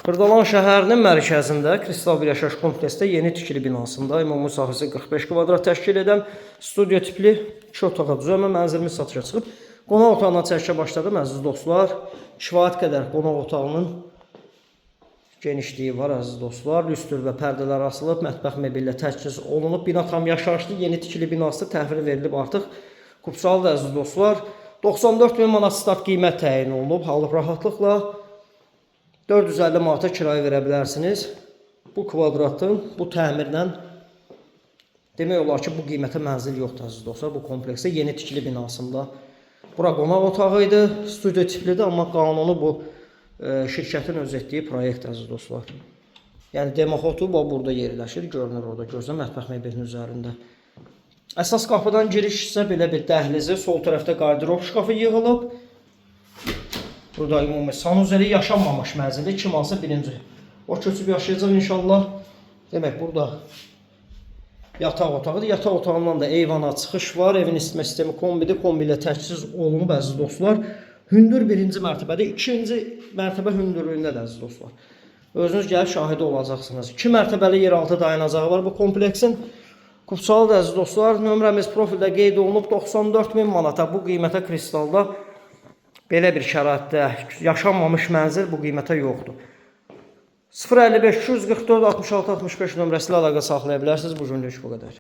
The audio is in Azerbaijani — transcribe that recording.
Xırdalan şəhərinin mərkəzində Kristal bir yaşayış kompleksdə yeni tikili binasında ümumi sahəsi 45 kvadrat təşkil edən studiya tipli 2 otağa düzəlmə mənzilimiz satışa çıxıb. Qonaq otağından çəkişə başladım, əziz dostlar. Kifayət qədər qonaq otağının genişliyi var, əziz dostlar. Lüstr və pərdələr asılıb, mətbəx mebellə təchiz olunub. Bina tam yaşayışlı, yeni tikili binası təhvil verilib artıq. Kupçalıdır, əziz dostlar. 94 min manat start qiymət təyin olunub. Alıb rahatlıqla 450 manata kirayə verə bilərsiniz. Bu kvadratın bu təmirlə demək olar ki, bu qiymətə mənzil yoxdur, əziz dostlar. Bu kompleksdə yeni tikili binasında. Bura qonaq otağı idi, studiya tiplidir, amma qanuni bu şirkətin öz etdiyi proyekt, əziz dostlar. Yəni demoxotu bu burada yerləşir, görünür orada, gözlə mətbəx mebelinin üzərində. Əsas qapıdan giriş isə belə bir dəhlizi, sol tərəfdə qardırob şkafı yığılıb. Burada ümumi sanuzeli, yaşanmamış mənzildir. Kim alsa birinci o köçüb yaşayacaq inşallah. Demək, burada yataq otağıdır. Yataq otağından da eyvana çıxış var. Evin isitmə sistemi kombidir. Kombi ilə təchiz olunub, əziz dostlar. Hündür birinci mərtəbədə, ikinci mərtəbə hündürlüyündədir, əziz dostlar. Özünüz gəlib şahidi olacaqsınız. 2 mərtəbəli yeraltı dayanacağı var bu kompleksin. Kupçalıdır, əziz dostlar. Nömrəmiz profildə qeyd olunub. 94 min manata, bu qiymətə Kristalda belə bir şəraitdə yaşanmamış mənzil bu qiymətə yoxdur. 055 244 66 65 nömrəsi ilə əlaqə saxlaya bilərsiniz. Bu günlük bu qədər.